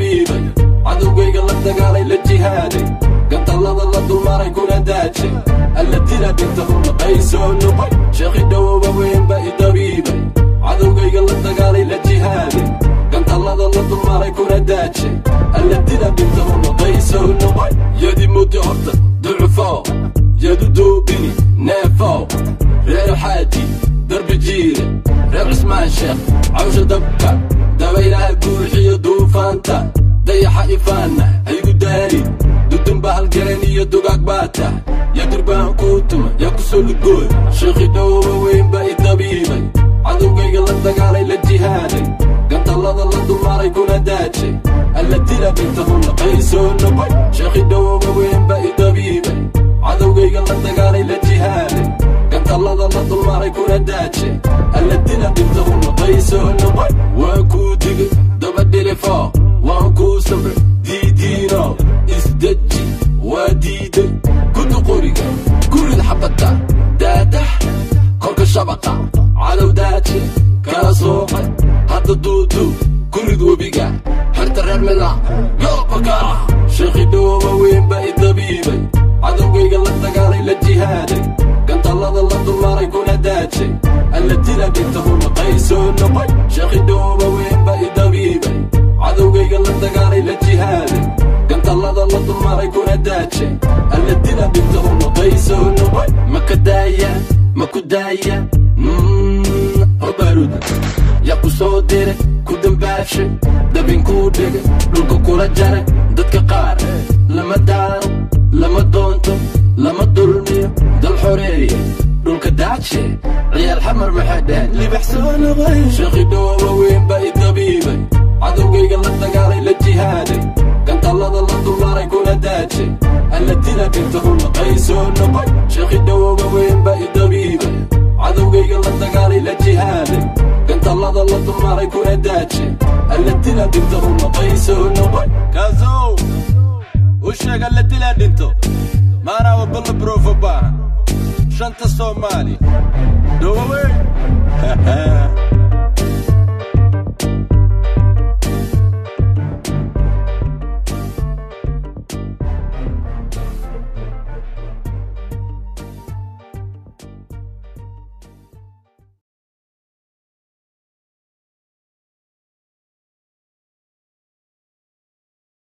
idabiibay, cadowgayga la dagaalay, la jihaaday, gantallada la dulmaray kuna daajay, alla dila dhintahuna qaysoo noqoy. Sheekhi dhowba weyn baa idabiibay, cadowgayga la dagaalay, la jihaaday, gantallada la dulmaray kuna daajay, alla dila dhintahuna qaysoo noqoy. Yadi mudi horta ducufo, yadu duubini neefow, reer xaaji darbi jiire, reer Cismaan Sheekh cawsha dabka, dabaylaha guuxiyo duufaanta, dayaxa ifaanna haygu daali, dudunba halgaran iyo dugaag baata, yaa durbaan kuu tuma, yaa ku soo lugooy. Sheekhi dhowba weyn baa idabiibay, cadowgayga la dagaalay, la jihaaday, gantallada la dulmaray kuna daajay, alla dila dhintahuna qaysoo noqoy. Sheekhi dhowba weyn baa idabiibay, cadowgayga la dagaalay, la jihaaday, gantallada la dulmaray kuna daajay, alla dila dhintahuna qaysoo noqoy. Waan kuu digay daba dhilifo, waan kuu samray diidiino, isdeji waa diiday, kudu qoriga kurid xabadda, daadax korka shabaqa, cadow daaje kala soocay, hadda duuduub kurid webiga, xerta reer mila goobakaara. Sheekhi dhowba weyn baa idabiibay, cadowgayga la dagaalay, la jihaaday, gantallada la dulmaray kuna daajay, alla dila dhintahuna qaysoo noqoy. Sheekhi dhowba weyn baa idabiibay, cadowgayga la dagaalay, la jihaaday, gantallada la dulmaray kuna daajay, alla dila dhintahuna qaysoo noqoy. Ma ka daaya, ma ku daaya hobaruda, yaa ku soo diray, ku dambaashay, dabinkuu dhigay, dhulka kula jaray? Dadka qaar lama daaro, lama doonto, lama dulmiyo, dal xoreeye dhulka daaje, ciyaal Xamar maxay dheheen? Libax soo noqoy. Sheekhi dhowba weyn baa idabiibay, cadowgayga la dagaalay, la jihaaday, gantallada la dulmaray kuna daajay, alla dila dhintahuna qaysoo noqoy. Sheekhi dhowba weyn baa idabiibay, cadowgayga la dagaalay, la jihaaday, gantallada la dulmaray kuna daajay, alla dila dhintahuna qaysoo noqoy. Kaasow u sheeg alla dilaa dhinto maanaa waballa brofo baahan shanta Soomaali dhowaweyn.